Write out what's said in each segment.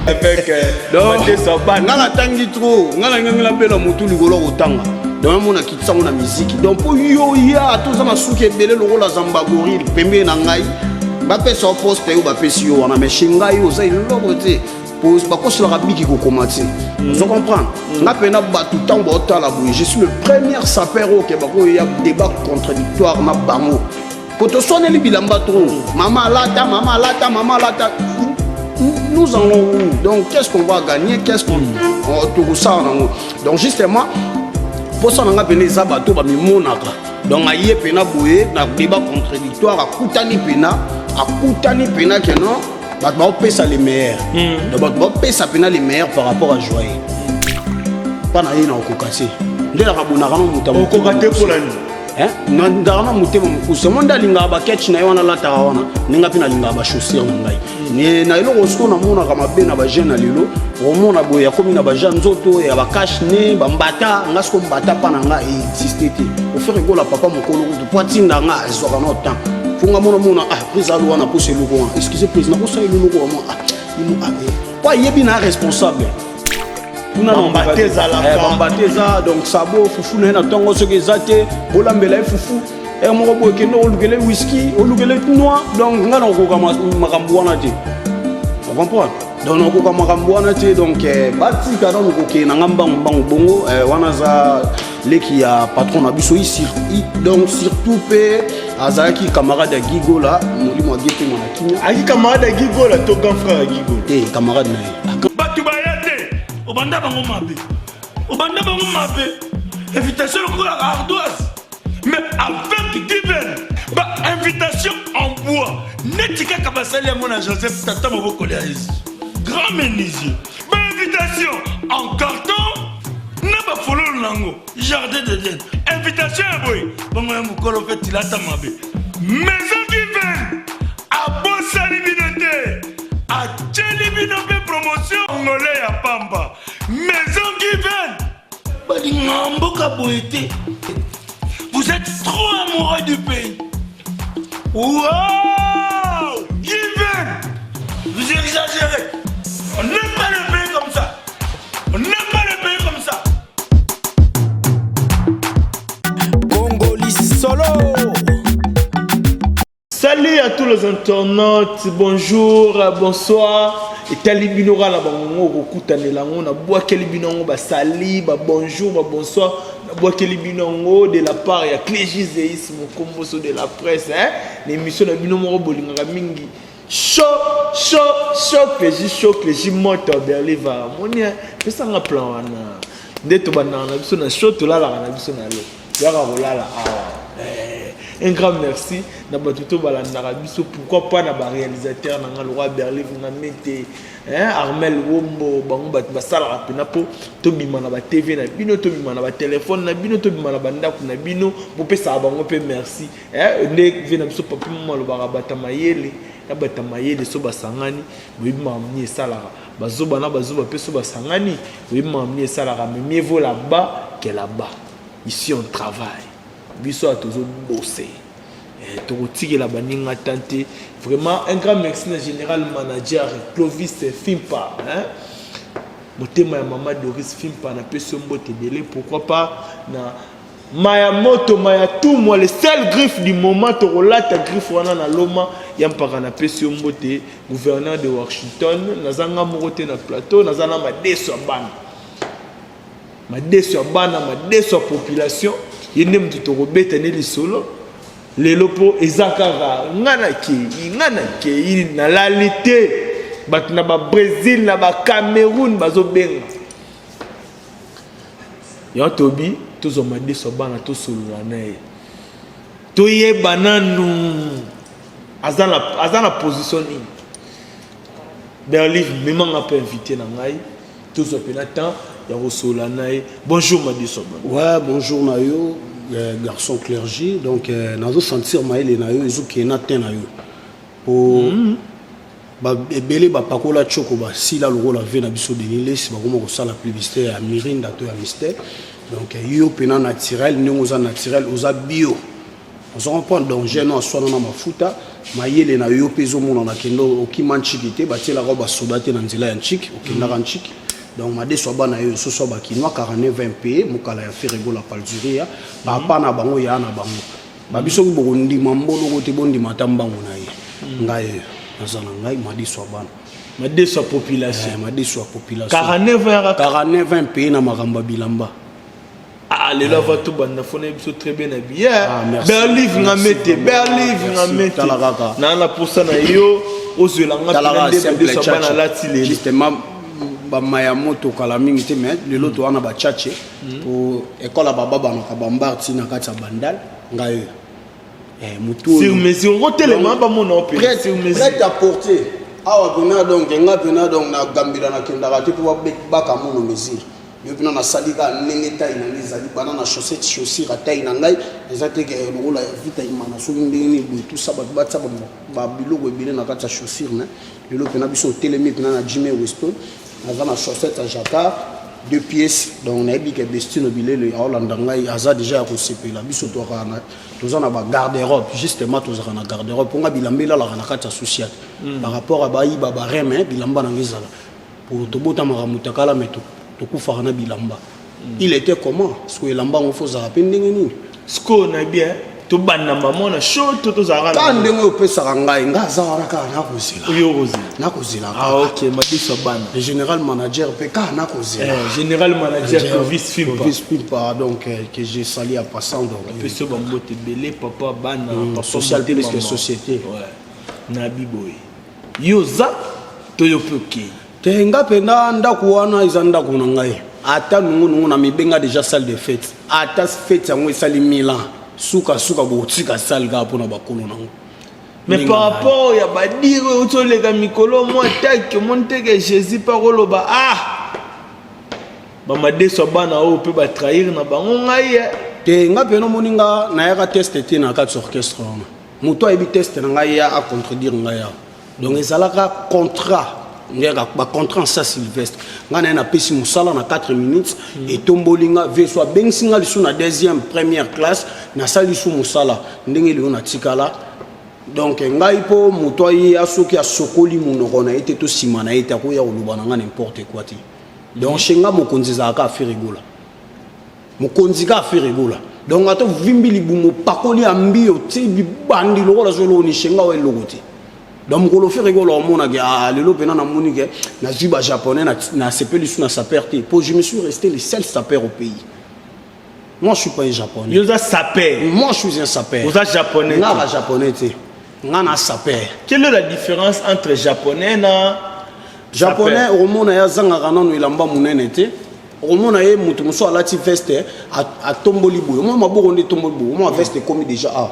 Avec euh, nga natangi trop, nga nalingangi nabela motu likolo ya kotanga. Donc amona kitisango na miziki. Donc mpo yo ya toza na suki ebele lokola zamba gorille pembeni na ngai, bapesa yo poste oyo bapesi yo wana, mais chez ngai oza eloko te. Bakoselaka biki kokoma te, ozo comprendre? Nga mpena bato ntango baotala boye, je suis le premier sapeur oyo ke bakoya débat contradictoire na bango po toswaneli bilamba trop. Mama alata, mama alata, mama alata, nous allons où? Donc qu'est-ce qu'on va gagner? Qu'est-ce qu'on tokosala nango? Donc justement, mposa na nga mpena eza bato bamimonaka. Donc aye mpena boye na débat contradictoire, akutani mpena, akutani mpena ke non, bato baopesa le meilleur. Donc bato baopesa mpena le meilleur par rapport à Joye mpa na ye na okoka te, nde nakabonaka na moto. Okoka te mpola nini? Ndaka na motema mokuse mo nde alingaka baketch na ye wana, alataka wana ndenge mpe nalingaka bachaussure na ngai. Na eloko sikoyo namonaka mabe na bajeune na lelo, omona boye akomi na baja nzoto ya bacache-nez, bambata. Nga siko mbata mpa na nga existe te. Ofere ekola papa mokolo kutu po atinda nga azwaka na temps fo nga mona mona ah prise alo wana posa eloko wana, excuse président, kosala eloko wana ah po ayebi na responsable. Kuna bambate ezalaka. Bambate eza. Donc sabo fufu na ye na ntongo, soki eza te, bolambela ye fufu ere moko boye, kende olukele whisky, olukele noix. Donc nga nakokoka makambo wana te, ocomprendre? Donc nakokoka makambo wana te. Donc batika nano kokende na nga mbangu mbangu bongo wana aza leki ya patron na biso. Donc surtout mpe azalaki camarade ya Gigola, molimo ya Gepe mwana kimia. Aki camarade ya Gigola to grand frère ya Gigola? Te, camarade na ye. Bato baya te, obanda bango mabe, obanda bango mabe, invitation lokola ardoise, mais avec Given, bainvitation en bois neti kaka basali yango na Joseph, tata mobokoli ya Yesu, grand menuisier, bainvitation en carton na bafololo nango, jardin d'Eden, invitation ya boye bongo ya mokolo mpe tilata mabe. Maison Given abosani bino te, atieli bino mpe promotion ngole ya pamba. Maison Given balingaka mboka boye te. Vous êtes trop amoureux du pays. Wow, Given, vous exagérez. On n'aime pas le pays comme ça, on n'aime pas le pays comme ça. Congoli solo. Salut à tous les internautes, bonjour, bonsoir. Etali bino kaka na bangongo kokutanela yango, nabwakeli bino yango, basali babonjour, babonsoir, nabwakeli bino yango de la part ya Clégi Zeis Mokomboso de la presse, hein? Na émission na bino moko bolingaka mingi, show show show, Clégi show, Clégi moto berliva moni pesanga plan wana nde tobandaka na biso na show, tolalaka na biso na lo yaka kolala awa. Un grand merci na bato to balandaka biso, pourquoi pas na baréalisateur na nga lokwa Berlive nga mete, hein, Armel Wombo, bango bato basalaka mpena mpo tobima na batv na bino, tobima na batelefone na bino, tobima na bandako na bino, bopesaka bango mpe merci, hein. Nde ve na biso papi momo alobaka bato mayele na bato mayele so basangani, boyebi makambo nini esalaka. Bazoba na bazoba mpe so basangani, boyebi makambo nini esalaka. Mais mieux vaut là-bas que là-bas. Ici on travaille, biso awa tozobose, tokotikela baninga tan te. Vraiment un grand merci na général manager Clovis Fimpa, hein? Motema ya mama Doris Fimpa, napesi yo mbote ebele. Pourquoi pas na Maya Moto, Maya tout moi, le seul griffe du moment, tokolata griffe wana na loma ya mpaka. Napesi yo mbote, gouverneur de Washington. Nazanga moko te na plateau, naza na madeso ya bana, madeso ya bana, madeso ya population. Ye nde motu tokobeta nde lisolo lelo mpo eza kaka nga nakei, nga nakei, nalali te. Bato na babrésil, na bacameroun bazobenga yango. Tobi tozwa madeso ya bana, tosolola na ye, toyeba nanu aza na position nini. Berlive, memanga mpe invité na ngai, tozwa mpena temps ya kosolola na ye. Bonjour madeso ya bana. Ouais, bonjour na yo, garçon clergé. Donc nazo sentir mayele na yo ezokende na te na yo po ebele bapakola tioko, basila lokola ve na biso Denis Lesi, bakoma kosala publicité ya Mirinda to ya Mystère. Donc yo mpena naturel, ndenge oza naturel, oza bio. Ozo comprendre? Donc jeune oyo aswana na mafuta, mayele na yo mpe ezomonana. Kende okima ntshiki te, batielaka yo basoda te na nzela ya ntshiki, okendaka ntshiki. Donc madeso ya bana yo soso ya bakinois, 49 mpe mokala ya Ferre Gola, Palzuria, papa na bango, ya na bango babi. Soki bokondima mboloko te, bondima ata mbango na ye. Ngai oyo naza na ngai madeso ya bana. Madeso ya population. Eh, madeso ya population. 49 ans kaka. 49 mpe na makambo ya bilamba. Ah, lelo ava tobanda fona biso très bien habillé. Ah, merci. Berlive nga Merci mete vraiment. berlive nga Merci. mete. Tala kaka. Naa na posa na yo ozwela nga Talaka mpena nde simple. madeso ya bana Chache. alati lelo. Justement, bamaya moto kala mingi te, mais lelo toza na bachache po ekole ya bababanaka bambar ti na kati ya Bandal. Ngai oyo motu sur mesure, okotelema bamona o mpe prêt sur mesure. Prêt à porter awa mpena. Donc nga mpena, donc na Gambila nakendaka te mpo baka mono mesure. Yo mpena nasali kaka ndenge taille na ngai ezali, bana na chaussette, chaussure ya taille na ngai eza te ke lokola ya vita imana soki ndenge nini boye, tout ça, bato batia babiloko ebele na kati ya chaussure. Mais lelo mpena biso otelemi mpena na Jimmy Weston, naza na chaussette ya jacquard, deux pièces. Donc nayebi ke Bestino Bilele aolanda ngai, aza déjà ya kosepela. Biso toaka toza na bagarde-robe, justement tozalaka na garde-robe mponga bilamba elalaka na kati ya sociale par rapport a bayiba bareme. Bilamba nango ezala po tobotamaka motakala, mais tokufaka na bilamba. Il était comment? Parce que elamba yango fo ozala mpe ndenge nini? Sikoyo na bien, tobanda mamo na show to tozalaka Kaka ndenge oyo opesaka ngai, ngai aza wana kaka nakozela. Oyo okozela. Nakozela. Ah ok, madeso ya bana. Le général manager mpe kaka nakozela. Eh, général manager Clovis Fimpa. Clovis Pimpa, donc que j'ai sali en passant, donc Apesi yo bambote ebele, papa bana, papa social motema plus que société. Ouais. Nabi boye, yo oza to yo mpe okei? Te, nga mpenza ndako wana eza ndako na ngai. Ata nungunungu na mibenga déjà salle de fête, ata fête yango esali 1000 ans, sukasuka bokotika salle kaka mpona bakolo nango. Mais Ndenge par na rapport ya badire oyo ozoleka mikolo mwa atake, omoni teke Jésus mpe akoloba: ah, bamadeso ya bana oyo mpe batrahir na bango ngai ye. Te, nga mpe nomoni nga nayaka test te na kati ya orchestre wana. Moto ayebi test na ngai ya acontredire ngai awa. Donc ezalaka contrat ndenge bacontrat en sa Sylvestre. Ngai naye napesi mosala na 4 minutes, etomboli nga vie. So abengisi nga lisu na deuxième première classe, nasali lisu mosala ndenge lelo natikala. Donc ngai mpo moto aye, soki asokoli monoko na ye te to nsima na ye te, akoya koloba na nga n'importe quoi te. Donc chez nga mokonzi ezalaka Ferre Gola, mokonzi kaka Ferre Gola. Donc ata ovimbi libumu, opakoli ya mbi, otie libandi lokola zoloni, chez nga oyo eloko te. Donc mokolo Ferre Gola omonake: ah, lelo mpena namoni ke nazwi bajaponais, nasepeli su na sapeur te, po je me suis resté le seul sapeur au pays. Moi, je suis pas un Japonais. Yo oza sapeur. Moi, je suis un sapeur. Oza Japonais Nga te. ba Japonais te, nga na sapeur. Quelle est la différence entre Japonais na Japonais, okomona ye azangaka nano elamba monene te. Okomona ye moto mosusu alati veste, atomboli boye, omona maboko nde etomboli boye, omona veste ekomi déjà awa.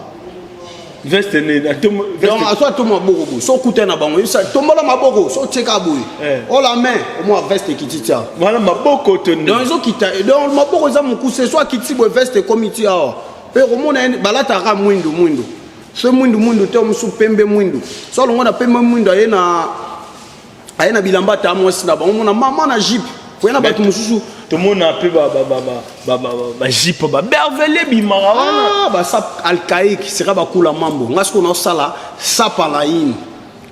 Veste nini? Donc aso atomba maboko boye, so okuta na bango, yebisa: tombola maboko. So otieka boye, ola main, omona veste ekiti ti awa. Wana maboko to nini? Donc ezokita, donc maboko eza mokuse. So akiti boye, veste ekomi ti awa. Mpe okomona ye balataka mwindu mwindu, so mwindu mwindu te, mosusu pembe mwindu. So alongo na pembe mwindu, aye na bilamba ta mwasi na bango, omona mama na jupe koya na bato mosusu. Tomona mpe bajupe babervele ebimaka wana. Ah, basap alcaïque sika bakula mambo. Nga sikoyo naosala sapa laine.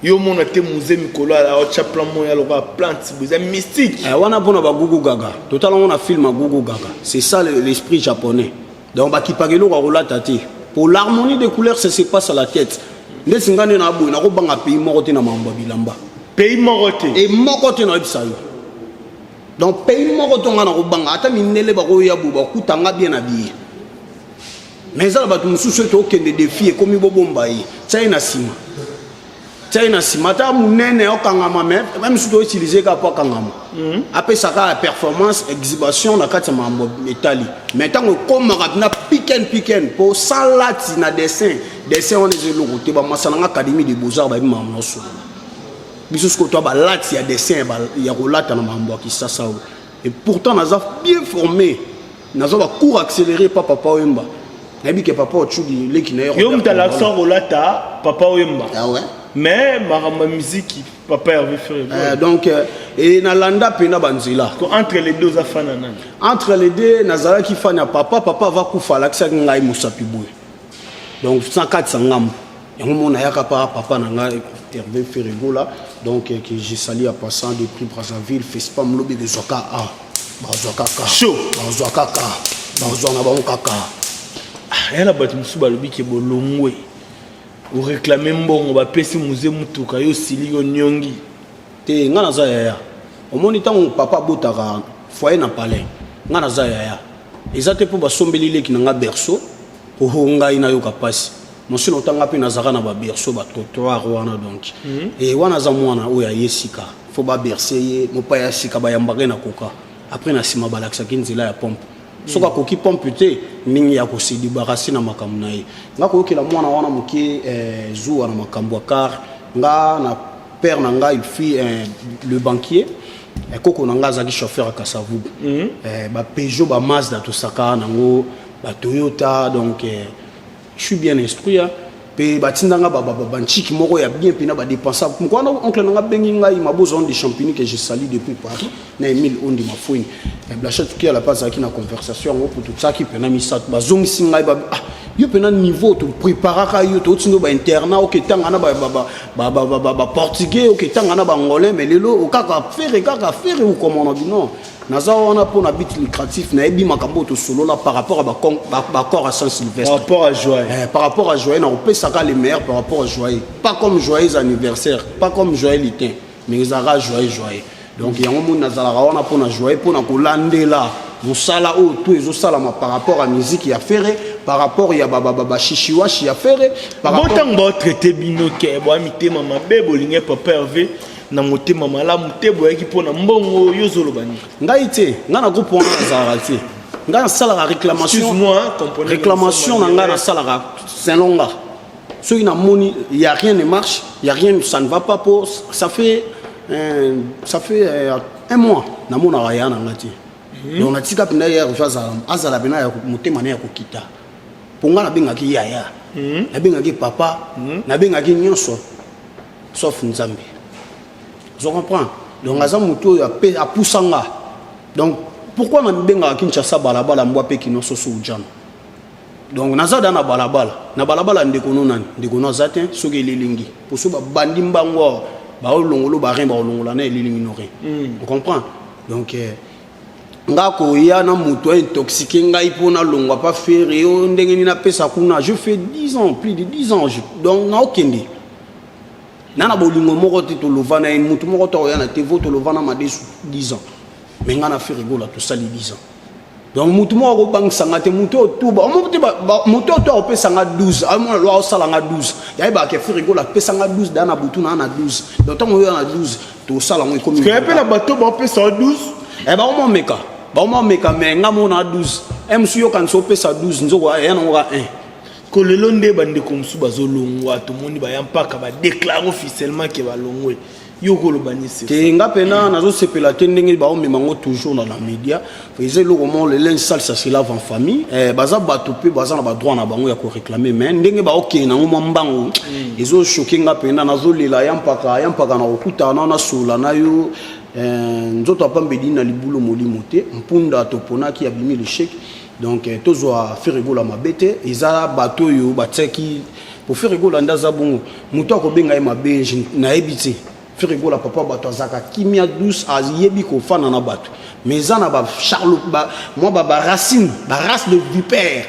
Yo omona te musée mikolo aotya plan moko ya lokola plante boye, eza mystique. Eh, wana mpona bagugu gaga, totala ngo na film ya Gugu Gaga. C'est ça l'esprit japonais. Donc bakipaka eloko ya kolata te, pour l'harmonie des couleurs, ça se passe à la tête. Ndeti nga nde na boye, nakobanga pays moko te na makambo ya bilamba. Pays moko te? E moko te, nayebisa yo. Donc pays moko to nga nakobanga, ata mindele bakoya boye, bakuta nga bien habillé. Mais eza na bato mosusu ete okende défi, ekomi bobomba ye, tia ye na nsima, tia ye na nsima, ata monene okangama. Mais même soki toutilize kaka po akangama, apesaka ya performance, exhibition na kati ya makambo etali. Mais ntango ekomaka na piken piken po salati na dessin, dessin wana eza eloko te. Bamasa nanga Académie de Beaux-Arts bayebi makambo nyonso. Biso sikoyo toa balati ya dessin ya kolata na makambo ya kisasa oyo. Et pourtant naza bien formé, naza bacours accéléré pa Papa Oyemba. Nayebi ke papa Ochudi leki na ye. Yo moto alakisa kolata, Papa Oyemba? Ah ouais. Mais makambo ya miziki, papa Hervé Ferre. Donc e nalanda mpena banzela. Entre les deux, oza fan na nani? Entre les deux, nazalaki fan ya papa. Papa ava kufa, alakisaki ngai mosapi boye. Donc sans katisa ngambo yango mona yaka pa papa na ngai Hervé Ferregola, donc que je salue en passant depuis Brazzaville. Fespam lobi bezwaka a bazwaka ka Chaud. Bazwaka ka bazwa na bango kaka. Ah, ya na bato mosusu balobi ke bolongwe, oréclamer mbongo, bapesi muze mutuka, yo osili, yo niongi. Te, ngai naza yaya. Omoni, ntango papa abotaka foyer na palais, ngai naza yaya. Eza te mpo basombeli leki na nga berceau po ngai nayoka mpasi mosino. Otanga mpe nazalaka na baberceau, batrottoir wana. Donc e wana aza mwana oyo aye sika, fo babercer ye. Mopaya ya sika bayambaka ye na koka. Après, na nsima balakisaki nzela ya pompe. Soki akoki pompe te, ndenge ya kose débarrasser na makambo na ye. Nga koyokela mwana wana moke zuwa na makambo ya car. Nga na père na ngai, il fut le banquier. Koko na ngai azalaki chauffeur ya Kasavubu. Bapeugeot, bamazda, tosaka nango, batoyota. Donc je suis bien instruit, hein. Mpe batindanga banchiki moko ya bien mpena badepensa. Moko wana, oncle na nga abengi ngai, Mabozo Onde Champigny, que je salue depuis Paris, na Emile Ondi Mafweni, Blachet Kiala mpe azalaki na conversation yango. Po totiaki mpena misato, bazongisi ngai ah, yo mpena niveau topreparaka yo, tootindi yo bainternat, oketanga na baportugais, oketanga na baangolais, mais lelo kaka Ferre, kaka Ferre. Okomona bino naza wana mpo na but lucratif. Nayebi makambo oyo tosolola par rapport à baccord à Saint Sylvestre. Par rapport à Joyeux. Par rapport à Joyeux, nakopesaka le meilleur par rapport à Joyeux, pas comme joyeux anniversaire, pas comme joyeux lutin, mais ezalaka joyeux, joyeux. Donc yango moni nazalaka wana mpona Joyeux, mpona kolandela mosala oyo tout ezosalama par rapport à musique ya Ferre, par rapport ya bashishiwashi ya Ferre, par Bon, rapport ntango baotraiter bino ke boya mitema mabe, bolingi papa Hervé na motema malamu te, boyaki mpo na mbongo, yo ozoloba nini? Ngai te, ngai na groupe wana nazalaka te. Ngai nasalaka réclamation. Excuse-moi, hein, comprenez. Réclamation na ngai nasalaka selon nga. Soki namoni y a rien ne marche, y a rien, ça ne va pas, po ça fait un mois namonaka ya na nga te. Donc natika mpenza ye azala mpena ya motema na ya kokita, mpo ngai nabengaki yaya, nabengaki papa, nabengaki nyonso sauf Nzambe. Ozo comprendre? Donc aza motu oyo apusa nga. Donc pourquoi nabengaka Kinshasa balabala mbwa mpe kino soso ujana? Donc naza da na balabala, na balabala. Ndeko no nani? Ndeko no aza te. Soki elilingi poso babandi mbango awa, baolongolo barin, baolongola na elilingi no rien. On comprend? Donc nga koya na moto aintoxiquer ngai mpo nalongwa pa Ferre oyo, ndenge nini napesa kuna? Je fais 10 ans, plus de 10 ans. Donc naokende na bolingo moko te. Tolova na ye motu moko to akoya na te vo tolova na madesu 10 ans, mais nga na Ferre Gola tosali 10 ans. Donc motu moko akobangisanga te. Motu oyo tuba omo te, motu oyo to akopesanga 12, amona lo aosalanga 12, yayebaka ke Ferre Gola apesanga 12 da na butu na 12. Donc ntango oyo na 12 tosala yango, ekomi. Parce que na bato baopesa yo 12. Eh, bakomomeka, bakomomeka, mais nga mona 12 e mosu yokanisa opesa 12, nzoko eya nango ka 1. Kolelo nde bandeko mosusu bazolongwa, tomoni baya mpaka badéclarer officiellement ke balongwe. Yo koloba nini? Te, nga mpena nazosepela te ndenge baomema yango toujours na média. Eza eloko moko, le linge sale, ça se lave en famille. Baza bato mpe baza na badroit na bango ya koréclamer, mais ndenge baokende nango mwa mbango ezochoquer nga mpena. Nazolela ya mpaka, ya mpaka na kokutana na nasola na yo. Nzoto apambeli na libulu, molimo te. Mpunda toponaki abimi l'échec. Donc tozwa Ferre Gola mabe te. Eza bato oyo batiaki po Ferre Gola nde aza bongo. Moto akobenga ye mabe, nayebi te. Ferre Gola, papa bato, azalaka kimia, douce, ayebi kofanda na bato, mais eza na bacharle mwa baracine, barace de vipère,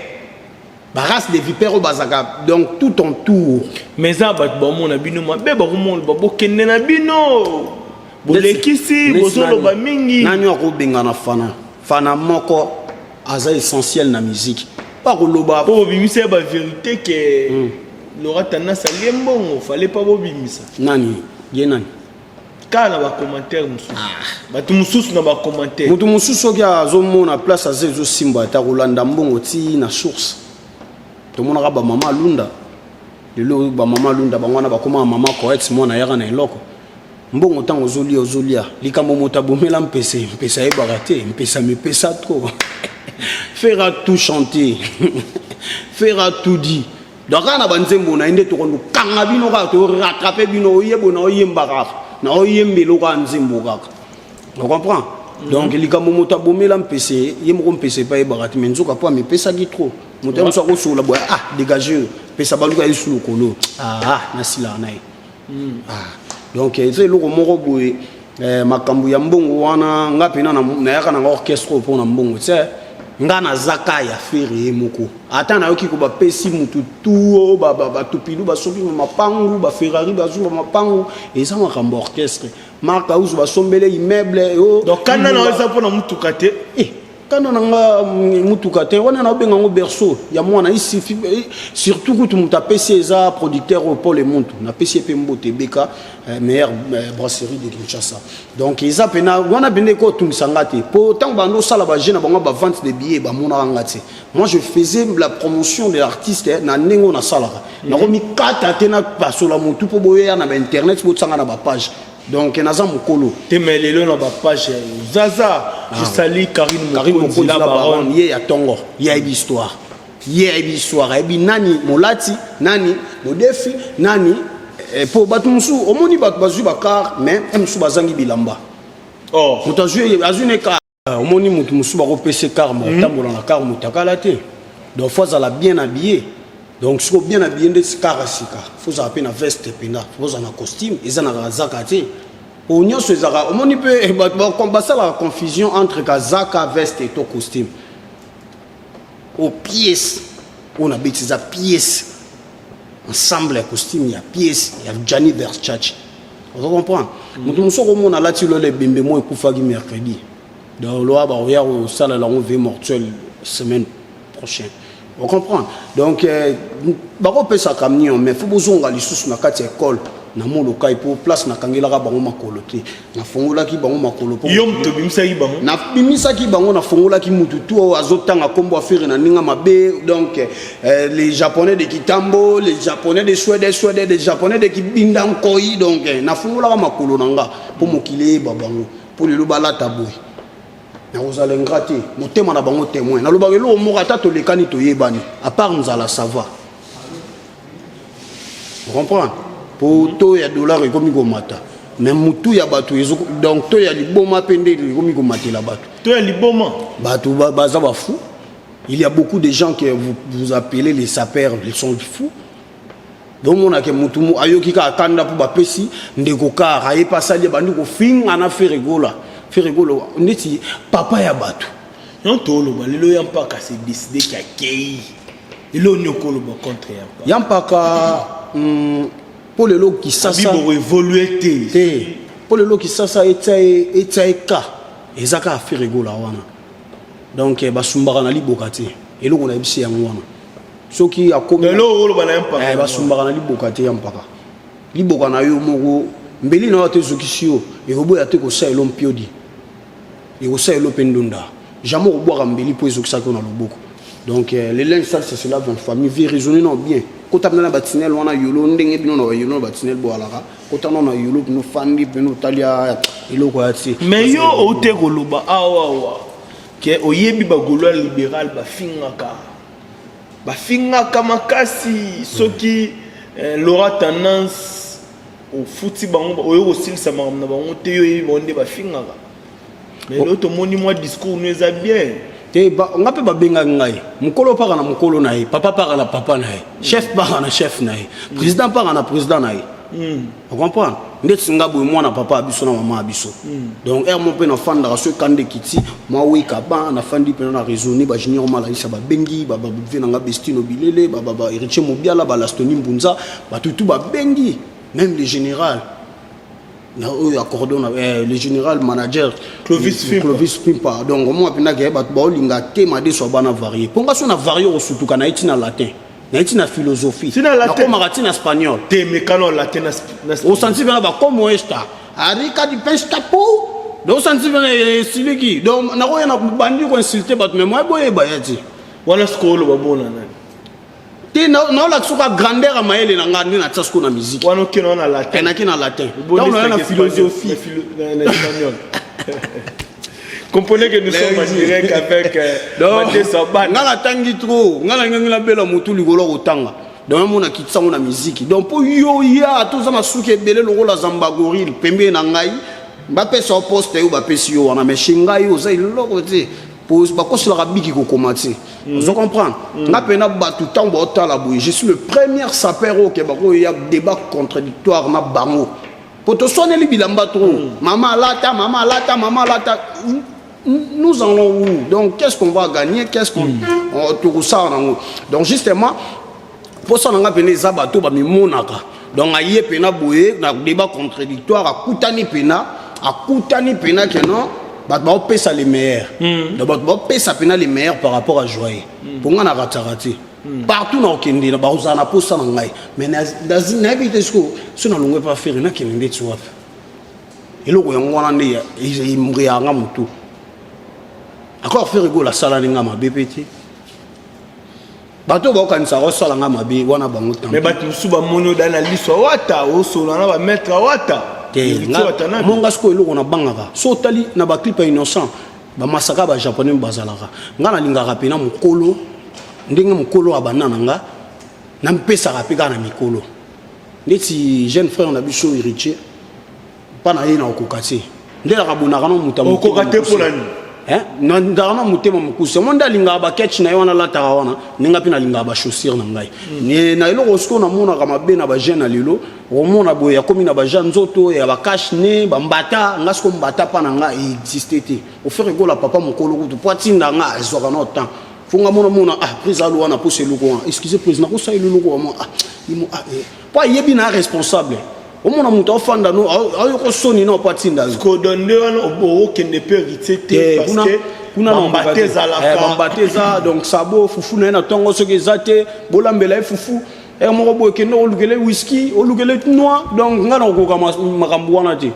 barace de vipère oyo bazalaka donc tout entour. Mais eza bato bamona bino mabe, bakomona bokende na bino, bolekisi, bozoloba mingi. Nani akobengana fana? Fana moko aza essentiel na musique, bakoloba. Po bobimisa ye bavérité ke Laura Tendance alie mbongo, fallait pas bobimisa. Nani ye nani? Kaka na bacommentaire mosusu, bato mosusu na bacommentaire. Moto mosusu soki azomona place aza ezosimba ata kolanda mbongo ti na source. Tomonaka bamama alunda lelo, bamama alunda bango wana bakóma mama correct. Mwana ayaka na eloko mbongo. Ntango ozolia, ozolia likambo moto abomela mpese, mpese ayebaka te. Mpese amipesa trop. Ferre a tout chanté, Ferre a tout dit. Donc kaka na banzembo na ye nde tokondokanga bino, kaka torattraper bino. Oyebo na oyemba kaka na oyembela kaka nzembo kaka, on comprend? Donc likambo moto abomela mpese, ye moko mpese epa ayebaka te, mais nzoka mpo amipesaki trop. Moto ya mosu akosola boye, ah, dégage oyo, pesa baluka ye su lokolo, ah, nasilaka na ye. Ah, donc eza eloko moko boye, makambo ya mbongo wana, nga mpena nayaka nanga orchestre oyo mpona mbongo te. Nga nazaka ya Ferre ye moko. Ata nayoki ko bapesi mutu tu batupilu, basoki mapangu, baFerrari, bazwi bamapangu, eza makambo ya orchestre. Mark Ausu basombele immeuble o. Donc kanda na eza mpona mutuka te? Eh, kanda na nga mutuka te. Wana naobenga yango berceau ya mwana. Isifi surtout kutu moto apesi eza producteur oyo Paul Emuntu. Napesi ye mpe mbote, ebeka meilleure brasserie de Kinshasa. Donc eza mpena wana pende ekotungisa nga te, po ntango bando osala baje na bango, bavente de billets, bamonaka nga te. Moi, je faisais la promotion de l'artiste na ndenge oyo nasalaka. Nakomikata te, napasola motu mpo boyoya na bainternet, botianga na bapage. Donc naza mokolo. Te, mais lelo na bapage zaza, je salue Karine. Karine Mokonzi la baronne, ye ya ntongo, ye ayebi histoire, ye ayebi histoire, ayebi nani molati, nani modefi, nani. Mpo bato mosusu, omoni bato bazwi bacar, mais mosusu bazangi bilamba. Oh. Moto azwi ne car, omoni moto mosusu bakopesa car, ma otambola na car, moto akala te. Donc faut azala bien habillé. Donc siko bien habillé ndeti car ya sika, faut ozala mpe na veste mpenza, faut ozala na costume. Eza na kazaka te po nyonso ezalaka. Omoni mpe bato basalaka confusion entre kazaka, veste to costume. O pièce oyo nabeti eza pièce ensemble ya costume ya pièce ya Gianni Versace, ozo comprendre? Moto mosusu okomona alati lolo ebembe mo ekufaki mercredi, donc loa bakoya kosalela yango veillée mortuaire semaine prochaine, ocomprendre? Donc bakopesa camion, mais faut bozonga lisusu na kati ya ekole na Molokai, mpo place nakangelaka bango makolo te, nafongolaki bango makolo mpo Yo moto obimisaki bango? Nabimisaki bango, nafongolaki mutu tu oyo azotanga nkombo a Ferre na ndenge mabe. Donc les Japonais de Kitambo, les Japonais de Suède, Suède, les Japonais de Kibinda Nkoi. Donc nafongolaka makolo na nga mpo mokili eyeba bango, mpo lelo balata boye. Nakozala ingrat te, motema na bango témoin. Nalobaka eloko moko, ata tolekani, toyebani, à part nzala, ça va, comprendre? Po to ya dollar ekomi komata, mais mutu ya bato, donc to ya liboma mpe nde ekomi komatela bato. To ya liboma. Bato baza bafou. Il y a beaucoup de gens que vous, vous appelez les sapeurs, ils sont fous. Domonake mutu ayoki kaka kanda mpo bapesi ndeko car, aye mpe asali, abandi kofinga na Ferre Gola. Ferre Gola neti papa ya bato. Non, toloba lelo ya Mpaka se décide ki akei, lelo oni okoloba contre ya Mpaka? Ya Mpaka, mpo lelo Kisasa boko évolue te. Te, mpo lelo Kisasa etia ye ka eza kaka Ferre Gola wana. Donc basumbaka na liboka te. Eloko nayebisi yango wana, soki akomi Lelo oloba na ya Mpaka? Basumbaka na liboka te. Ya Mpaka, liboka na yo moko, mbeli na yo te, ezokisi yo, ekoboya te kosala elo mpiodi, ekosala elo mpe ndunda. Jamais okobwaka mbeli mpo ezokisaki yo na loboko. Donc le linge sale, c'est cela en famille. Vie raisonner non bien, kota mpena na batinel wana yolo, ndenge bino na bayolo na batinel boalaka, kota no na yolo bino fandi bino otali eloko ya te. Mais yo oute koloba awawa ke oyebi bagaulois libéral bafingaka, bafingaka makasi. Soki Laura Tendance ofuti bango, oyo kosilisa makambo na bango te, yo oyebi bango nde bafingaka. Mais lelo tomoni mwa discours no eza bien. Te, nga mpe babengaki ngai mokolo mpaka na mokolo na ye, papa mpaka na papa na ye, chef mpaka na chef na ye, président mpaka na président na ye. Ocomprendre? Ndeti nga boye, mwana papa ya biso na mama ya biso. Donc heure mo mpe nafandaka, so ekanda ekiti mwa weka ban, nafandi mpena na raisonner. Bajunior Malaisa babengi, bavie nanga Bestino Bilele, Héritier Mobiala, Balastoni Mbunza, batutu babengi, même le général na oyo ya cordon, le général manager. Clovis Fimpa. Clovis Pimpa. Donc omona mpendaka bato baolinga te madeso ya bana varie, mpo nga so na varie, okosutuka. Na ye ntina latin, na ye ntina philosophie. Ntina latin. Nakomaka ntina espagnol. Te, mekano latin na Osanti mpena bakomo esta arika di pesta po, donc osanti mpena esiliki. Donc nakoya na bandi koinsulte bato, mais moye boyeba ya ti. Wana sikoyo oloba bona nani? Te, naolakisa soka grandeur ya mayele na nga nde natia sikoyo na musique. Wana okende wana latin? Naki na latin, ntango naya na philosophie. Na espagnol. Comprenez que nous sommes en direct avec Mathieu Saban. Nga natangi trop, nga nalingangi nabela motu likolo ya kotanga. Donc amona kitisango na miziki. Donc mpo yo ya toza na suki ebele lokola zamba gorille pembeni na ngai, bapesa yo poste oyo bapesi yo wana, mais chez ngai oza eloko te. Po bakoselaka biki kokoma te. Ozo comprendre? Nga mpena bato ntango baotala boye, je suis le premier sapeur oyo ke bakoya débat contradictoire na bango, po toswaneli bilamba trop. Mama alata, mama alata, mama alata, nous allons où? Donc qu'est-ce qu'on va gagner? Qu'est-ce qu'on tokosala nango? Donc justement, mposa na nga mpena eza bato bamimonaka. Donc aye mpena boye na débat contradictoire, akutani mpena, akutani mpena ke non, bato baopesa les meilleurs. Donc bato baopesa mpena les meilleurs par rapport à Joye. Mpo nga na rataka te, partout na okende na bakozala na posa na ngai, mais nayebi te siko so nalongwe pa Ferre, nakende ndeti wapi? Eloko yango wana nde embreyanga motu. Encore Ferre Gola asalani nga mabe mpe te. Bato oyo baokanisaka osala nga mabe wana, bango Mais bato mosusu bamoni oda na liso awata, osola na bamaître awata. Te, monga sikoyo eloko nabangaka, so otali na baclip ya Innocent, bamasaka bajaponais bazalaka. Nga nalingaka mpena mokolo ndenge mokolo abanda na nga, nampesaka mpe kaka na mikolo ndeti jeune frère na biso Héritier, mpa na ye na okoka te, nde nakabonaka na moto. Okoka te mpo na nini? Ndaka na motema mokuse mo nde alingaka baketch na ye wana, alataka wana ndenge mpe nalingaka bachaussure na ngai. Na eloko sikoyo namonaka mabe na bajeune na lelo, omona boye akomi na baja nzoto ya bacache-nez, bambata. Nga siko mbata mpa na nga existe te. OFerre Gola papa mokolo kutu po atinda nga, azwaka na temps. Fo nga mona mona, ah, prise alo wana posa eloko wana, excuse président, kosala eloko wana, ah, imo, ah, eh. Po ayebi na responsable, omona moto aofanda no, ayoka soni na po atinda yo. Kodo nde wana okende mpe Héritier te, parce que kuna bambate ezalaka. Bambate eza. Donc sabo fufu na ye na ntongo, soki eza te, bolambela ye fufu ere moko boye, kende olukele whisky, olukele noix. Donc nga na kokoka makambo wana te,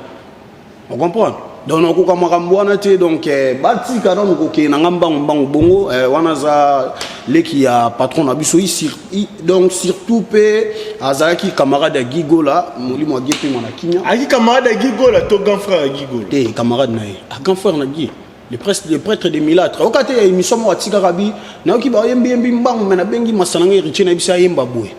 ocomprendre? Donc nakoka makambo wana te. Donc batika nanu kokende na nga mbangu mbangu bongo. Wana aza leki ya patron na biso. Donc surtout mpe azalaki camarade ya Gigola, molimo ya Gie mpe na kimia. Aki camarade ya Gigola to grand frère ya Gigola? Te, camarade na ye, ah, grand frère na Gie, le prêtre de Milatre. Oka te ya émission moko atikaka bi, nayoki bayembiyembi mbangu, me nabengi masa na ngai Héritier, nayebisi ayemba boye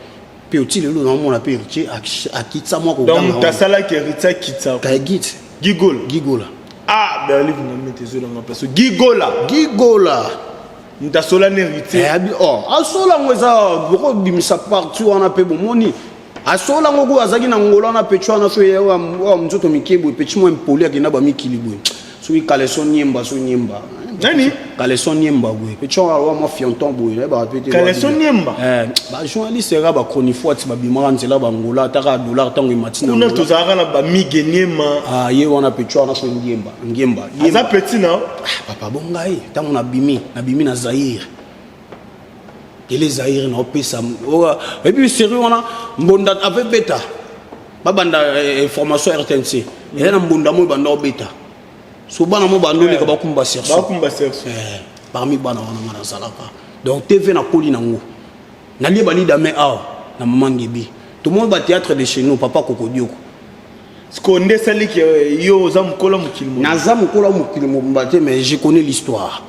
mpe oti lelo naomona mpe Héritier akitisa mwa. Donc moto asalaki Héritier akitisa? Kagit. Gigola. Gigola. Ah, berlive na mete ezolanga place Gigola. Gigola. Moto asola na Héritier. Oh, asola yango eza bokobimisa parti wana mpe bomoni asola yango kuyo azalaki na ngolo wana pecho wana, so oyo nzoto mike boye, petit mwa impoli, akenda bamikili boye, soki kaleson niemba, so niemba. Nani? Kaleson niemba boye, petit wa mwa fionton boye, nayebaka pe te. Kaleson niemba? Bajournaliste kaka, bachronifoite babimaka nzela bangola, ataka dollar ntango emati na kuna. Tozalaka na bamige niema. Ah, ye wana petit wana, so ngiemba ngiemba. Aza petit na Ah, papa, bo ngai ntango nabimi, nabimi na Zaire, tele Zaire naopesa epuis série wana mbonda ave beta, babanda information RTNC eza na mbonda mo ebanda obeta, so bana mo banda oleka, bakumba cerceau. Bakumba cerceau. Parmi bana wana nga nazalaka. Donc TV nakoli nango, nalie balida me awa na mama Ngebi, tomoni bathéâtre de chez nous, papa Kokodioko. Siko nde esaliki yo oza mokolo mokili mobimba? Naza mokolo mokili mobimba te, mais je connais l'histoire.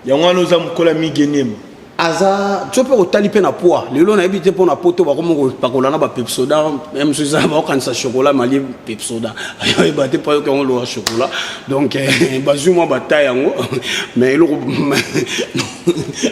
Yango wana oza mokolo ya Mige Niema. Aza so mpe otali mpe na poids lelo, nayebi te mpo na poto bakomi kopakola na bapepsoda mosusu, eza baokanisa chocolat malie pepsoda, ayoyeba te mpo ayoki yango loa chocolat. Donc bazwi mwa bata yango, mais eloko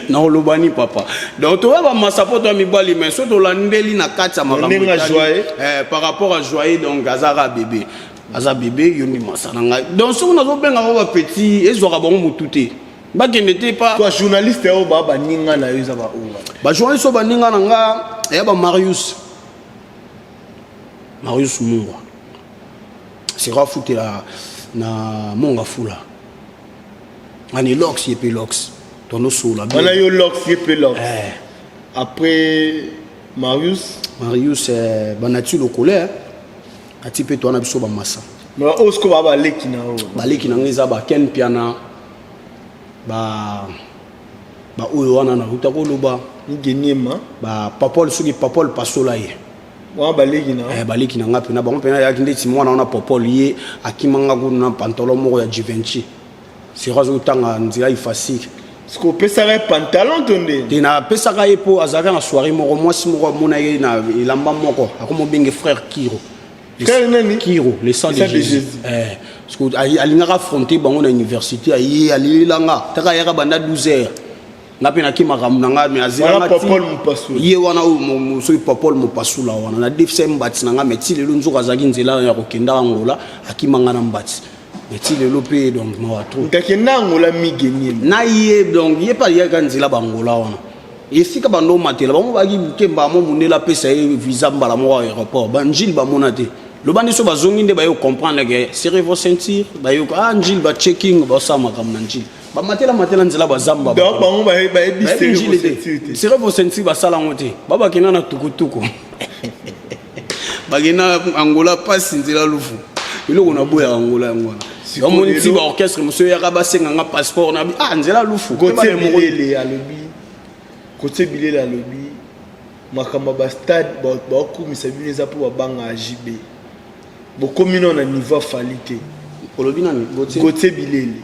naolobani papa, donc toya bamasa mpo toya mibali, mais so tolandeli na kati ya makambo Ndenge etali, Joye. Par rapport à Joye, donc azaka bébé, aza bébé, yo nde masa na ngai. Donc soki nazobenga bango bapetit, ezwaka bango motu te, bakende te pa. Toi journaliste oyo baa baninga na yo eza baoyo? Bajournaliste oyo baninga na nga eya bamarius, Marius Mungwa sera afutela na Monga Fula, ani Lox, ye mpe Lox, tonosola. Wana yo Lox, ye mpe Lox. Après Marius? Marius, banati lokole ati mpe towana biso bamasa. Mais oyo sikoyo baa baleki na oyo? Baleki na nga eza baken Piana, ba baoyo wana nauta koloba. Mige Niema. Bapapol, soki Papol pasola ye. Wana baleki na Baleki na nga mpena, bango mpena ayaki ndeti mwana wana Popol, ye akimanga kuna na pantalon moko ya Givenchy, sero azotanga nzela ifasike. Sikoyo opesaka ye pantalon to nde? Te, napesaka ye mpo azalaka na soirée moko, mwasi moko amona ye na elamba moko, akomobenge frère Kiro. Frère nani? Kiro, le sang de Le sang de Jésus. Jésus. Parce que alingaka affronter bango na université, aye alelelanga taka ayaka banda 12 heures, nga mpe naki makambo na nga, me azelanga ye wana oyo soki Popol Mopasula wana na defisa ye mbati na nga. Me ti lelo nzoka azalaki nzela ya kokenda Angola, akima nga na mbati. Me ti lelo mpe, donc mawa trop. Akenda Angola migeni. Na ye, donc ye mpe aliyaka nzela bangola wana, esika bando omatela bango baki kemba mo mondele apesa ye visa mbala moko aéroport. Banjile bamona te, loba nde so bazongi nde baye comprendre ke serrez vos ceintures, bayoka ah Njile, bachecking, basala makambo na Njile, bamatela matela nzela bazamba. Bango bayebi serrez vos ceintures, basala yango te. Babakenda na tukutuku, bakenda Angola, pasi nzela lufu. Eloko naboyaka Angola yango wana. Bamoni ti baorchestre mosusu eyaka, basenganga passeport na bi ah nzela lufu. Gautier Bilele alobi, Gautier Bilele alobi makambo ya bastade baokumisa bino eza mpo babanga JB, bokomi nano na niveau afali te. Olobi nani? Gautier Bilele.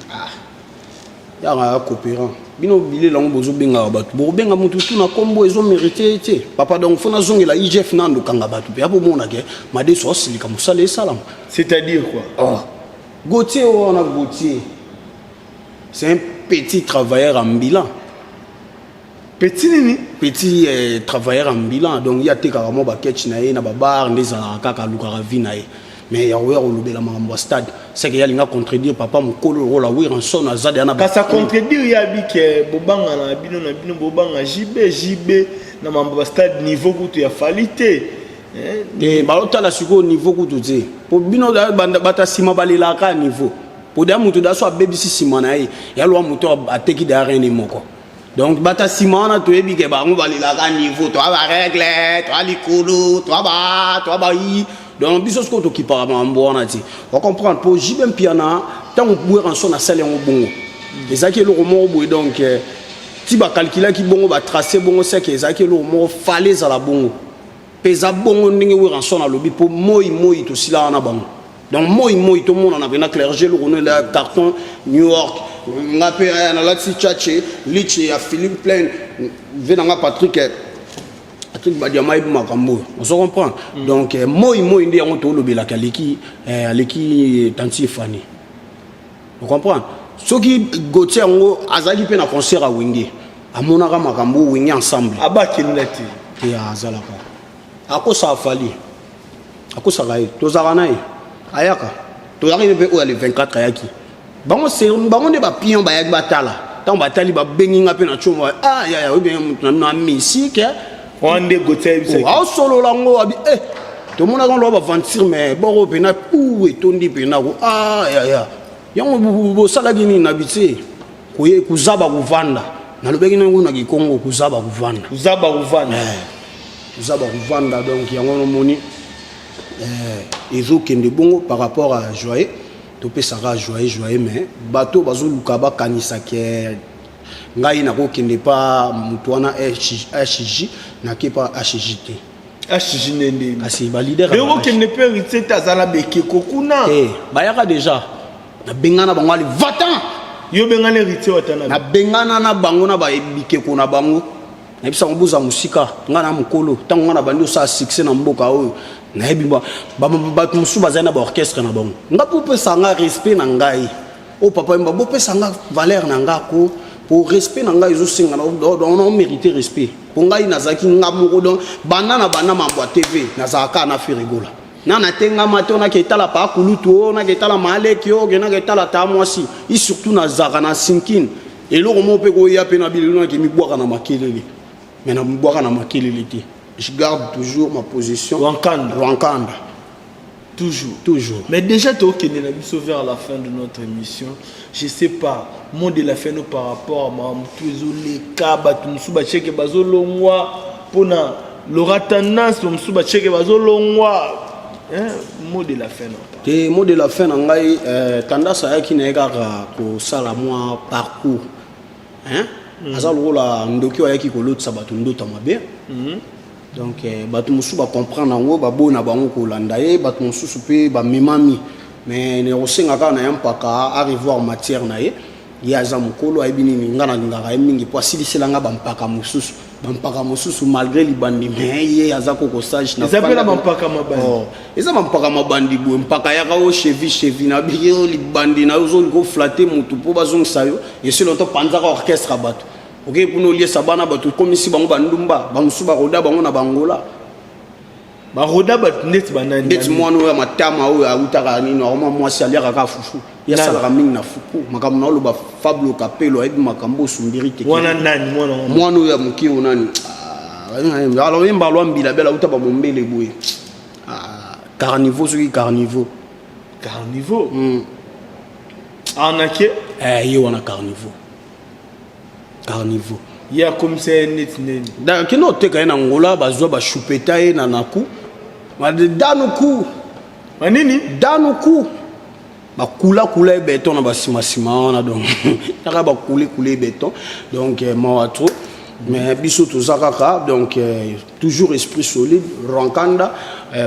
Yaka ya coopérant bino bilele yango bozobengaka bato, bokobenga motu tu na nkombo ezomérite te, papa. Donc fo nazongela IGF nando kanga bato mpe apomona ke madeso asilika mosala esalama. C'est-à-dire quoi? Oh. Gautier wana, Gautier, c'est un petit travailleur ambulant. Petit nini? Petit travailleur ambulant. Donc ye atekaka mwa baketch na ye na babar nde ezalaka kaka, alukaka vie na ye. Mais ya koya kolobela makambo ya stade, seke ye alinga contredire papa mokolo lokola Werrason aza deya na Kasi acontredire ye, abi ke bobanga na bino na bino, bobanga JB, JB na mambo ya stade, niveau kutu ya Fali te. Te, baotala sikoyo niveau kutu te, po bino bato ya nsima balelaka niveau, po deya moto da so abebisi nsima na ye, ya lwa moto ateki deya rene moko. Donc bato ya nsima wana toyebi ke bango balelaka niveau, toa barègle, toa likolo, toa bayi. Donc biso sikoyo tokipaka makambo wana te, ocomprendre? Po JB Mpiana, ntango Werrason asali yango bongo, ezalaki eloko moko boye. Donc ti bakalkulaki bongo, batrace bongo, seke ezalaki eloko moko fale ezala bongo mpe eza bongo ndenge Werrason alobi. Mpo moi moi tosilaka na bango, donc moi moi tomonana mpena clergé, eloko no ela carton New York. Nga mpe nalati chache liche ya Philippe Plein ve na nga Patrick, Patrick Badiama yebi makambo oyo, ozo comprendre? Donc moi moi nde yango tolobelaka, aleki aleki tanti Efani, ocomprendre? Soki Gautier yango azalaki mpe na concert ya Wenge, amonaka makambo Wenge ensemble. Abakenda te. Te, azalaka akosaka Fali, akosaka ye, tozalaka na ye, ayaka, tozalaki mpe oyo ya le 24 ayaki. Bango bango nde bapion bayaki batala. Ntango batali, babengi nga mpe na tiomo: "Ah yaya, oyebi motu na bino amisike." Wana nde Gautier ayebisaki. Aosolola yango, abi eh tomonaka loa baventure, mais boko mpena u etondi mpena ko ah yaya, yango bosalaki nini na bitie kuzaba kovanda. Nalobaki nango na kikongo, kuzaba kovanda. Kuzaba kovanda. Kuzaba kovanda. Donc yango nomoni ezokende bongo par rapport à Joye. Topesaka joye joye, mais bato bazoluka bakanisa ke ngai nakokende pa moto wana HJ, nake pa HJ te. HJ nde? Kasi baleader. Okende mpe Héritier te, azala bekeko kuna. Te, bayaka déjà, nabengana bango, ali vatan. Yo bengana Héritier Watana? Nabengana na bango na bikeko na bango. Nayebisa bango bozala mosika. Ngai na mokolo ntango ngai na bandi osala succès na mboka oyo, nayebi bato mosusu bazali na baorchestre na bango. Nga mpo opesa nga respect na ngai oyo papa yemba, bopesa nga valeur na nga ko, po respect na ngai ezosenga na mérite respect, mpo ngai nazalaki nga moko. Donc banda na banda mambo ya TV, nazalaka kaka na Ferre Gola na natengama te. Onaka etala pa kulutu oyo, onaka etala maaleki oyo, okendaka etala ta mwasi i surtout nazalaka na sinkine. Eloko moko mpe koya mpe na bilelo, nake mibwaka na makelele, mais na mibwaka na makelele te. Je garde toujours ma position. Wankanda. Wankanda. Toujours. Toujours. Mais déjà tokende na biso vers la fin de notre émission. Je sais pas, mot de la fin no par rapport à mamutu ezoleka, bato mosusu bacheke bazolongwa mpona Laura Tendance, mosusu bacheke bazolongwa. Mot de la fin no? Te, mot de la fin na ngai, Tendance ayaki na ye kaka kosala mwa parcours, hein? Aza lokola ndoki oyo ayaki kolotisa bato ndoto ya mabe. Donc bato mosusu bacomprendre yango, baboyi na bango kolanda ye, bato mosusu mpe bamemami. Mais nakosenga kaka na ye mpaka a revoir matière na ye. Ye aza mokolo, ayebi nini. Ngai nalingaka ye mingi mpo asilisela nga bampaka mosusu. Bampaka mosusu malgré libandi, mais ye aza koko sage. Na Eza mpe na bampaka mabandi. Oh, eza bampaka mabandi boye. Mpaka yaka o chevi chevi na biyo libandi na yo, ozolinga oflatter motu mpo bazongisa yo. Esi longtemps panzaka orchestre ya bato, okei kuna oliesa bana bato, okomisi bango bandumba, bamosusu baroda bango na bangola. Baroda bato ndeti banani? Ndeti mwana oyo ya matama oyo awutaka nini, akoma mwasi, aliaka kaka fufu, ye asalaka mingi na fuku. Makambo na oloba, Fablo Kapelo ayebi makambo osumbiri te. Wana nani, mwana wana? Mwana oyo ya moke oyo nani? Ah, alors yemba alwa mbila bela, auta bamombele boye. Ah, Carniveau, soki Carniveau. Carniveau arnaque. Eh, ye wana Carniveau, Carniveau. Ye akomisa ye neti nini? Kende oteka ye na Ngola, bazwa bashupeta ye na naku danuku. Banini? Danuku, bakulakula ye beton na basimasima wana. Donc kaka bakulekula ye beton. Donc mawa trop, mais biso toza kaka. Donc toujours esprit solide, rankanda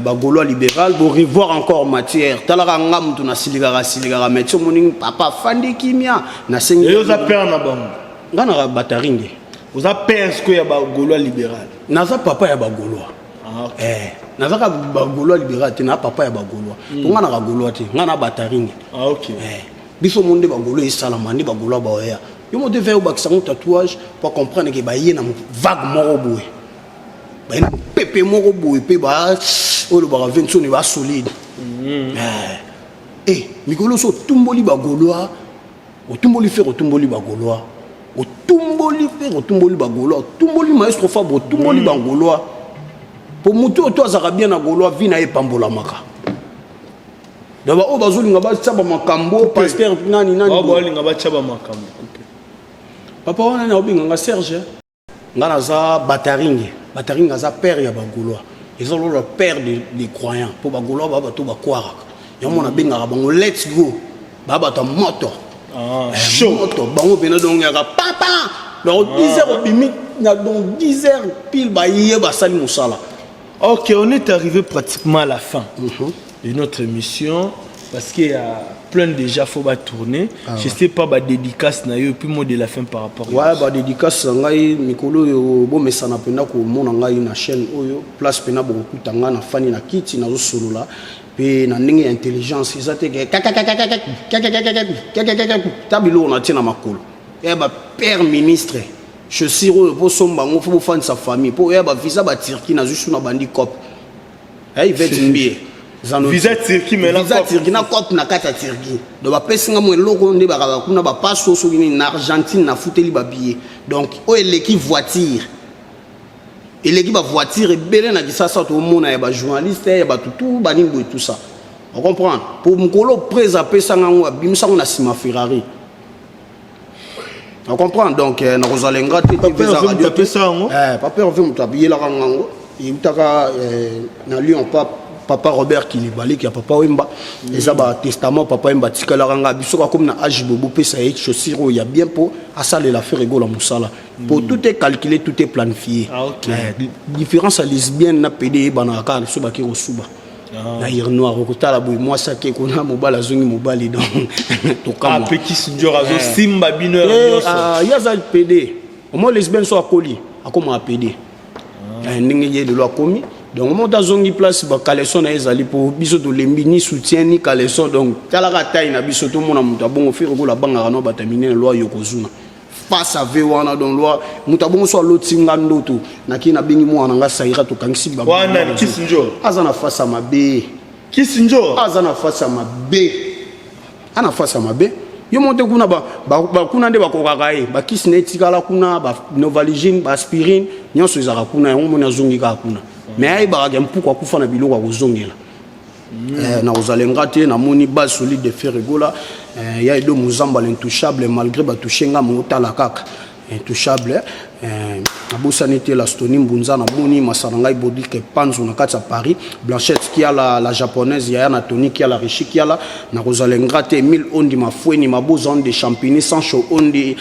bagaulois libéral. Bo revoir encore matière. Talaka nga mutu nasilikaka silikaka, mais ti omoni papa afandi kimia, nasengi. Eyo oza père na bango? Nga naka bataringe. Oza père sikoyo ya bagaulois libéral? Naza papa ya bagaulois. Ah, ok. Eh, nazaka bagaulois libéral te, na papa ya bagaulois po nga naka gaulois te, nga na bataringe. Ah, ok. Eh, biso mo nde bagaulois esalama, nde bagaulois baoya. Yo mo te ve obakisa ngo tatouage po comprendre ke baye na vague moko boye, baye na pepe moko boye, mpe ba oyo olobaka vensoni basolide. Eh, mikolo so otumboli bagaulois, otumboli Ferre, otumboli bagaulois, otumboli Ferre, otumboli bagaulois, otumboli maestro Fabre, otumboli bagaulois, po motu oyo to azalaka bien na gaulois, vi na ye epambolamaka. Donc baoyo bazolinga batya bamakambo, pasteur nani nani. Bao baolinga batya bamakambo coupe. Papa wana na obenganga Serge, nga naza bataringe. Bataringe aza père ya bagaulois, eza lola père de croyant, mpo bagaulois baa bato bakwaraka yango. Mona abengaka bango "let's go", baa bato ya moto. Ah, Eh, chaud. Moto bango mpena. Donc yaka papa, donc 10 heures obimi na, donc 10 heures pile baye basali mosala. Ok, on est arrivé pratiquement à la fin de notre émission parce qu'il y a plein déjà, faut pas tourner. Je sais pas, bah, dédicace na yo et puis mot de la fin par rapport. Ouais, badédicace na ngai mikolo oyo, bomesana mpenza komona ngai na chaîne oyo, place mpena bokokuta ngai na fani na kiti, nazosolola mpe na ndenge ya intelligence. Eza te ke ta biloko na tie na makolo ya bapère ministre, chaussure oyo mpo somba yango, fo bofandisa famille mpo oya bavisa baturquie. Nazwi su na bandi cop Ivete Mbie. Visa Turquie, mais na visa cop. Turquie na cop na kati ya Turquie. Donc bapesi nga mo eloko nde bakaka kuna, bapaso soki nini na Argentine, nafuteli babillet. Donc oyo eleki voiture, eleki bavoiture ebele na Kisasa tomona ya bajournaliste, ya bato tu banini boye, tout ça, ocomprendre. Po mokolo prese apesanga yango, abimisango na nsima Ferrari, ocomprendre. Donc nakozala ingra te. Papa Hervé moto apesa yango? Papa Hervé moto abiyelaka ngango, eutaka na Lyon, pa papa Robert Kilibaliki ya papa Wemba. Eza batestament papa Wemba atikalaka nga. Biso kakomi na age boye, bopesa ye chaussure oyo ya bien mpo asalela Ferre Gola mosala, po tout est calculé, tout est planifié. Ah, ok. Différence ya lesbienne na pd eyebanaka kaka so bake kosuba na urinoir, okotala boye mwasi ake kuna, mobali azongi mobali. Donc tokamwa. Apekisi nzor azosimba bino ya nyonso. Ah, ye aza pd omo lesbienne, so akoli akomaka pd. Ndenge ye lelo akomi, donc moto azongi place bacaleçon na ye ezali, mpo biso tolembi ni soutien ni caleçon. Donc talaka taille na biso, tomona moto abongo Ferre Gola abangaka no bato ya minene loi Yokozuna face à ve wana. Donc loi moto abongo so aloti nga ndoto, nakei nabengi mwana na nga Saira, tokangisi Wana Kisi Nzor. Aza na face ya mabe. Kisi Nzor. Aza na face ya mabe, ana face ya mabe. Yo mo te kuna kuna nde bakokaka ye, bakisi na etikala kuna, banovaligine, baaspirine nyonso ezalaka kuna. Yango moni azongi kaka kuna, mais ayebaka ke mpuku akufa na biloko ya kozongela. Nakozala nga te. Namoni base solide de Ferre Gola, ya Edo Muzamba, l'intouchable, malgré batouche nga mootala kaka intouchable. Nabosani te la Stoni Mbunza, namoni masala ngai Bodike Panzo na kati ya Paris, Blanchette Kiala, la japonaise, yaya na Tony Kiala, Richi Kiala. Nakozala ingrat te, Emile Ondi Mafweni, Maboza Ondi, Champigny Sancho Ondi,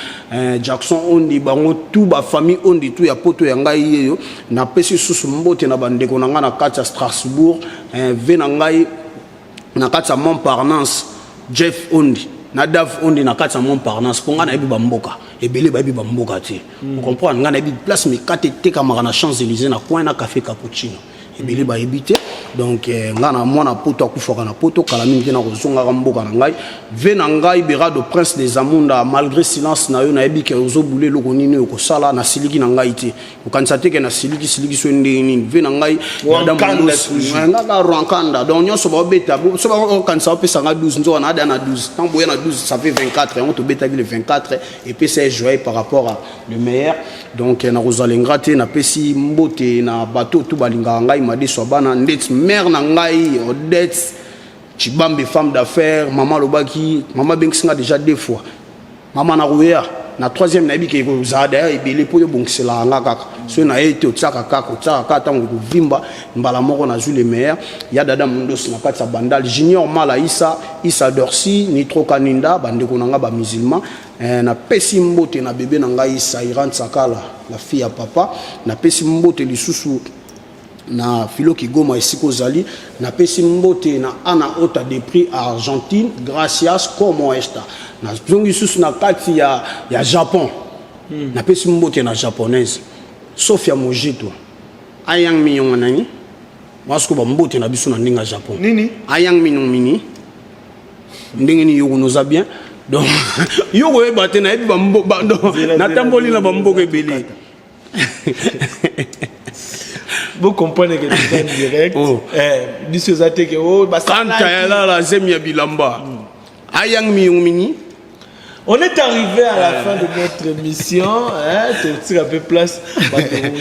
Jackson Ondi, bango tout bafamille Ondi tout ya poto ya ngai yeyo. Napesi susu mbote na bandeko na ngai na kati ya Strasbourg, ve na ngai na kati ya Montparnasse, Jeff Ondi. Na Dave Onde na kati ya Montparnasse, mpo ngai nayebi bamboka ebele, bayebi bamboka te. Ocomprendre? Ngai nayebi place mikate etekamaka na Champs Élysées, na coin na Café Cappuccino. Ebele bayebi te. Donc ngai na mwana Poto, akufaka na Poto kala mingi te, na kozongaka mboka na ngai. Ve na ngai Berado, Prince des Amunda, malgré silence na yo, nayebi ke ozobula eloko nini oyo kosala. Nasiliki na ngai te, okanisa te ke nasiliki siliki so ndenge nini. Ve na ngai ngaka Rwankanda. Donc nyonso baobeta so, baokanisa bapesanga 12, nzoka na ada na 12. Ntango boya na 12, ça fait 24. Yango tobetaki le 24, epesa ye joye par rapport à le meilleur. Donc nakozala ingra te. Napesi mbote na bato tu balingaka ngai, madeso ya bana, ndeti mare na ngai Odette Chibambe, femme d'affaires. Mama alobaki, mama abengisi nga déjà deux fois. Mama, nakoya na troisième, nayebi ke kozala daya ebele mpo yobongiselaka nga kaka. Soki naye te, otiaka kaka, otiaka kaka. Ntango ekovimba mbala moko, nazwi le meilleur ya Dada Mundosi na kati ya Bandal, Junior Mala, Isa Isa Dorsi, Nitro Kaninda, bandeko na nga bamusulman. Napesi mbote na bebe na ngai Sairan Sakala, la fille ya papa. Napesi mbote lisusu na Filo Kigoma, esika ozali. Napesi mbote na Ana Ota depuis Argentine. Gracias, como esta. Nazongi lisusu na kati ya Japon. Napesi mbote na Japonaise Sofia Mojito, ayang miyonga nani mwasiko. Bambote na biso na ndenge ya Japon. Nini? Ayang minong mini ndenge nini yoko noza bien. Donc yo koyeba te, nayebi natamboli na bamboka ebele. Bocomprendre ke toza en direct. Oh. Biso eza te ke oh, kanta ya lala zemi ya bilamba ayang miyong mini. On est arrivé à la fin de notre émission. Hein, tu un peu place.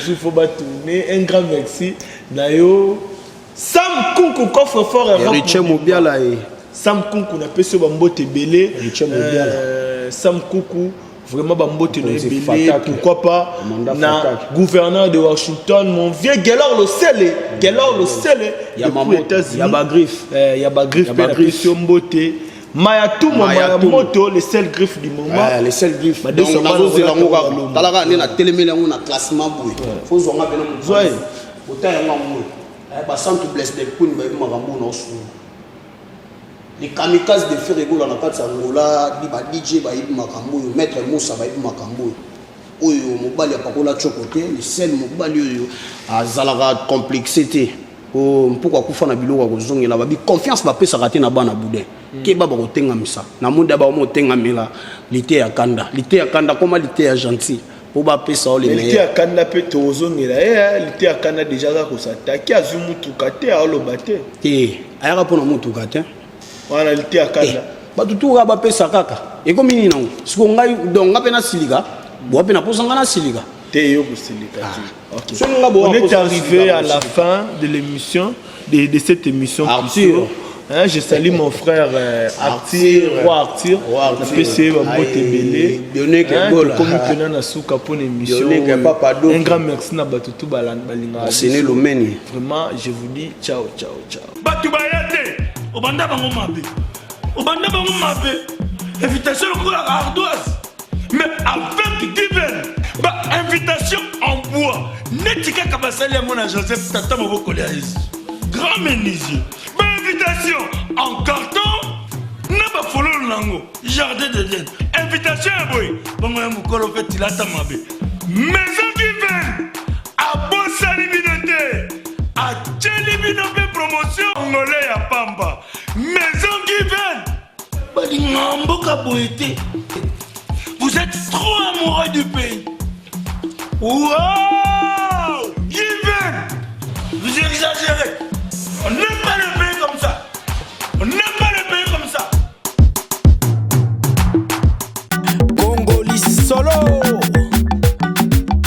Il faut pas tourner. Un grand merci. Nayo. Sam Kunku, coffre-fort. Héritier Mobiala. Et Sam Kunku, na peso bambote belé. Héritier Mobiala. Sam Kunku, vraiment bambote na ebele. Pourquoi pas na gouverneur de Washington, mon vieux Gelor Losele, Gelor Losele depuis États-Unis. Ya ba griffe. Ya ba griffe pe na peso mbote. Mayatumo, Mayamoto, le seul griffe du moment. Ouais, le seul griffe. Donc nazozela yango kaka. Tala kaka nde natelemeli yango na classement boye. Fo zwanga pena Zwa ye. Ota yango yango. Basantu Blaise del Queen bayebi makambo na osunga. Les kamikazes de Ferre Gola na kati ya Angola, ba DJ bayebi makambo oyo, Maître Moussa bayebi makambo oyo. Oyo mobali apakola choko te, le seul mobali oyo azalaka complexe te. O mpuku akufa na biloko ya kozongela, babi confiance bapesaka te na bana boudin. Keba, bakotengamisa na monde, bakoma otengamela lite ya kanda, lite ya kanda koma lite ya gentil mpo bapesa o le lite meilleur. Ya kanda mpe tozongela ye. Lite ya kanda déjà aza kosataki, azwi mutuka te, aoloba te. Te, ayaka mpona motuka te. Wana lite ya kanda. Bato tu kaka bapesa kaka, ekomi nini nango siko ngai? Donc nga mpe nasilika boa, mpe naposa nga nasilika. Te, yo kosilika te. Ok. Soki nga boa On est posa arrivé nasilika, à la fin de l'émission, de cette émission Arthur. plutôt. Hein, je salue mon frère Arthur, Roi Arthur. Roi Arthur. Napesi ye bambote ebele. Dioneke Hein, Bola. tokomi mpena na suka mpona émission Dioneke oyo. Papa Doki. Un grand merci na bato tu balingaka Sene biso. Lomeni. Vraiment, je vous dis ciao, ciao, ciao. Bato baya te, obanda bango mabe, obanda bango mabe. Invitation lokola ardoise, mais avec given ba invitation en bois, neti kaka basali yango na Joseph, tata mobokoli ya Yesu, grand menuisier. Bainvitation en carton na bafololo nango, jardin d'Eden. Invitation ya boye bongo ya mokolo mpe tilata mabe. Maison Given abosani bino te, atieli bino mpe promotion ngole ya pamba. Maison Given balinga mboka boye te. Vous êtes trop amoureux du pays. Wow!